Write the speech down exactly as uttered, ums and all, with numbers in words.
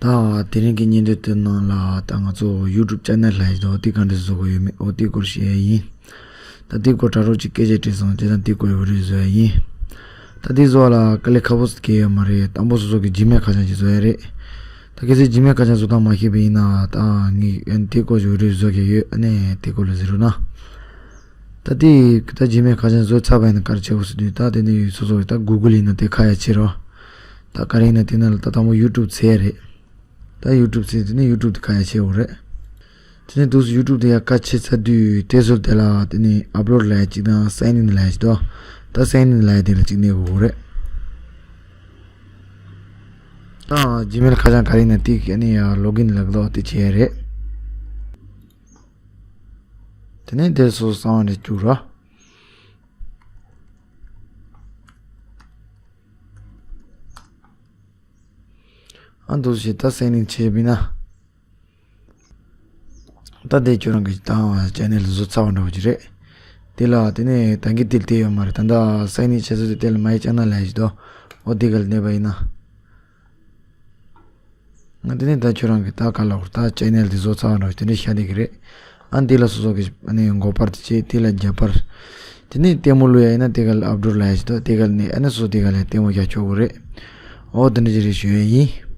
ད་དེ་རིང་གི་བརྙན་ཐུང་དེ་ནང་ལ་ད་ང་ཚོ་ཡུ་ཊུབ་ཅེ་ནལ་ལབ་ཡག་དེ་ག་འདྲ་བཟོ་དགོས་ཡོད་མེད་འོ་དེ་སྐོར་བཤད་ཡག་ཡིན། ད་དེ་སྐོར་དྲ་གྲོགས་ཅིག་སྐད་ཆ་དྲིས་སོང་། དེ་དང་དེ་སྐོར་བི་ཌིའོ་བཟོ་ཡག་ཡིན། ད་དེ་བཟོ་བ་ལ་དཀའ་ལས་ཁག་པོ་ཞིག་ཡོད་མ་རེད། དང་པོ་སོ་སོ་གི་ཇི་མེལ་ཁ་བྱང་ཅིག་བཟོ་ཡག་རེད། ད་གལ་སྲིད་ཇི་མེལ་ཁ་བྱང་བཟོ་སྟངས་མ་ཤེས་པ་ཡིན་ན་ད་ངས་དེ་སྐོར་བི་ཌིའོ་བཟོ་གི་ཡོད། ཨ་ནི་དེ་སྐོར་ལ་གཟིགས་རོགས་གནང་། ད་དེ་ད་ཇི་མེལ་ཁ་བྱང་བཟོས་ཚར་བ་ཡིན་ན་ག་རེ་བྱེད་དགོས་ཟེར་དུས། ད་དེ་ནས་སོ་སོ་ད་གུ་གུལ་ཡིན་ན་དེ་ཁ་ཡག་ཕྱེ་རོགས། ད་ག་རེ་ཡིན་ན་དེ་ནང་ལ་ད་དང་པོ་ཡུ་ཊུབ་འཚོལ་ཡག་རེད། ད་ཡུ་ཊུབ་འཚོལ་དེ་ནས་ཡུ་ཊུབ་དེ་ཁ་ཡག་ཕྱེ་དགོས་རེད། དེ་ནས་དུས་སུ་ཡུ་ཊུབ་དེ་ཡག་ཁ་ཕྱེ་ཚར་དུས་དེ་སོ་དེ་ལ་དེ་ནས་ཨབ་ལོཌ་ལབ་ཡག་ཅིག་དང་སའིན་ཨིན་ལབ་ཡག་ཅིག་འདུག་ད་སའིན་ཨིན་ལབ་ཡག་དེ་ལ་ཅིག་གནོན་དགོས་རེད། ད་ཇི་མེལ་ཁ་བྱང་ག་རེ་ཡིན་ན་དེ་ཨ་ནི་ཡ་ལོག་ཨིན་ལབ་དོ་དེ་བྱེད་ཡག་རེད། དེ་ནས་དེ་སོ་སོ་གསང་བ་འདྲ་བཅུག་རོགས། ཨ་འདུག་སེ་ད་སའིན་ཨིན་བྱས་པ་ཡིན་ན། ད་དེ་ཁྱོད་རང་གི་ད་ཅེ་ནལ་བཟོས་ཚར་བ་འདྲ་བོ་ཅིག་རེད། དེ་ལ་དེ་ནས་ད་གིན་དེ་ལ་བལྟས་ཡོད་མ་རེད། ད་ལྟ་སའིན་ཨིན་བྱས་ཚར་དུས་དེ་ལ་མའི་ཅེ་ནལ་ལབ་ཡག་ཅིག་འདུག་འོ་དེ་ག་ལ་གནོན་པ་ཡིན་ན། ང་དེ་ནས་ད་ཁྱོད་རང་གི་ད་ག་ལ་འོར་ད་ཅེ་ནལ་དེ་བཟོས་ཚར་བ་འདྲ་བོ་དེ་འདྲ་ཤར་བསྡད་ཀྱི་རེད། ཨ་འདི་ལ་སོ་སོ་གི་ཨ་ནི་འགོ་པར་དེ་བྱས། དེ་ལ་རྒྱབ་པར། དེ་ནས་ལྟད་མོ་བླུག་ཡག་ཡིན་ན་དེ་ག་ལ་ཨབ་ལོཌ་ལབ་ཡག་ཅིག་འདུག་དེ་ག་ལ་ནས་ཨ་ནི་སོ་སོ་དེ་ག་ལ་ལྟད་མོ་རྒྱག་ཆོག་གི་རེད། འོ་དེ་འདྲ་ཅིག་རེད་ཞུ་ཡག་ཡིན།